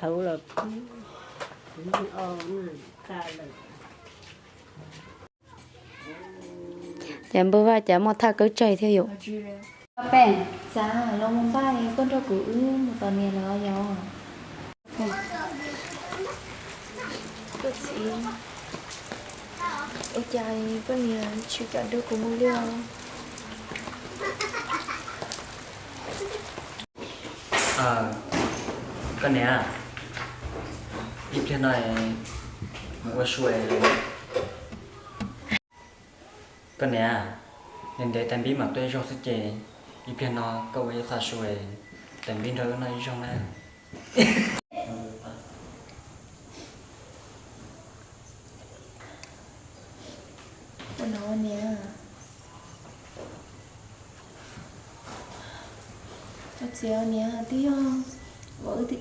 Thaum los, ces npawg Vaj cas muaj thaj kawb tsaig thiab yom. Peb, txav los mus npaj koj nrog kuv wb mus tos niam lawm yom. Koj txiv, ua cas koj niam tsis kam nrog kuv mus li os? Koj niam, ib pliag no mus ua su es. Koj niam, ntev ntev tais npib mam tuaj ib zaug xwb ces ib pliag no koj ua ib qho su es tais npib nrog wb noj ib zaug na. Ua no niam, ua txiv niam, twb yog vauv wb,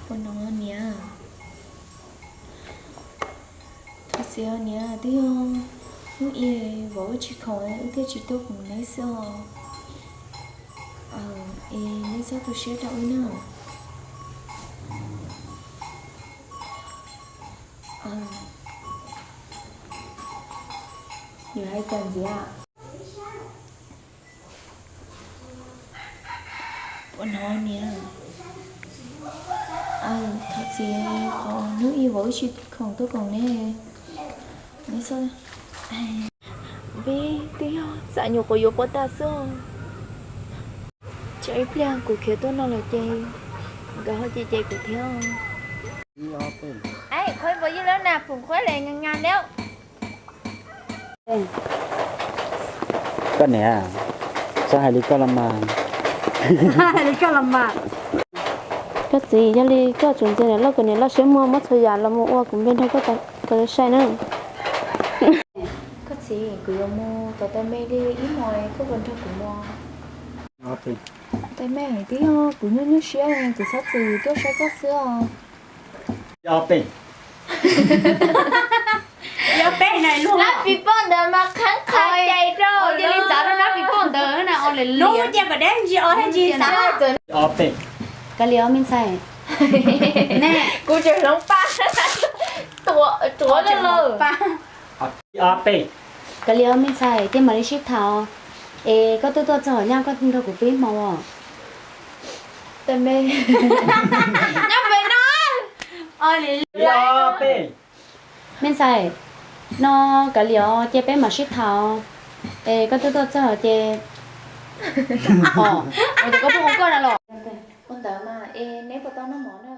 ua no niam, ua txiv niam, twb yog hnub ib vauv wb tsis khoom wb thiaj tsis tuaj koom neb xwb os. Es neb txhob tu siab rau wb na. Yuav hais cas ntxiv? Ua no niam, thov txim qhov hnub ib vauv wb tsis khoom tuaj koom neb. Neb txhob, npeb twb yog txam nyuam qhuav yuav puas tag xwb. Tsam ib pliag kuv khiav tuaj no lawm ces nkawd ho cem cem kuv thiab. Qhov npawg yij lawv na, phoom qhuab le nga nga lawm. Koj niam, txhob hais li koj los mas. Hais li koj los mas. Koj txiv, yog li koj tsum ntxias niam loj kom niam loj siab muag muab txhua yam los mus ua kuv npe nrog koj, koj saib na. Koj txiv, kuv yuav mus tom tais me li ib hmos koj puas nrog kuv mus? Tais me, twb yog kuv nyuaj nyuaj siab kuv txhob txwm tuaj saib koj xwb os. Yog peb na luag. Lab pis poj ntawd mas qhab qhab cais rau cia li xav rau lab pis poj ntawd na, o lawm lub cia kom deb ntsis o thiaj tsis xav. Kav liam os me ntxhais. Kuv tseem hloov pa, tuav lawm. Kav liam os me ntxhais, cia mam li sib tham. Es koj twb tuaj txog nyaj koj nrog kuv pw ib hmo os. Nyob pem no. Me ntxhais, no kav liam os, cia peb mam sib tham. Es koj twb tuaj txog ces, o, ces koj pheej ua koj na los. Ua ntawd mas es neb puas tau noj mov na?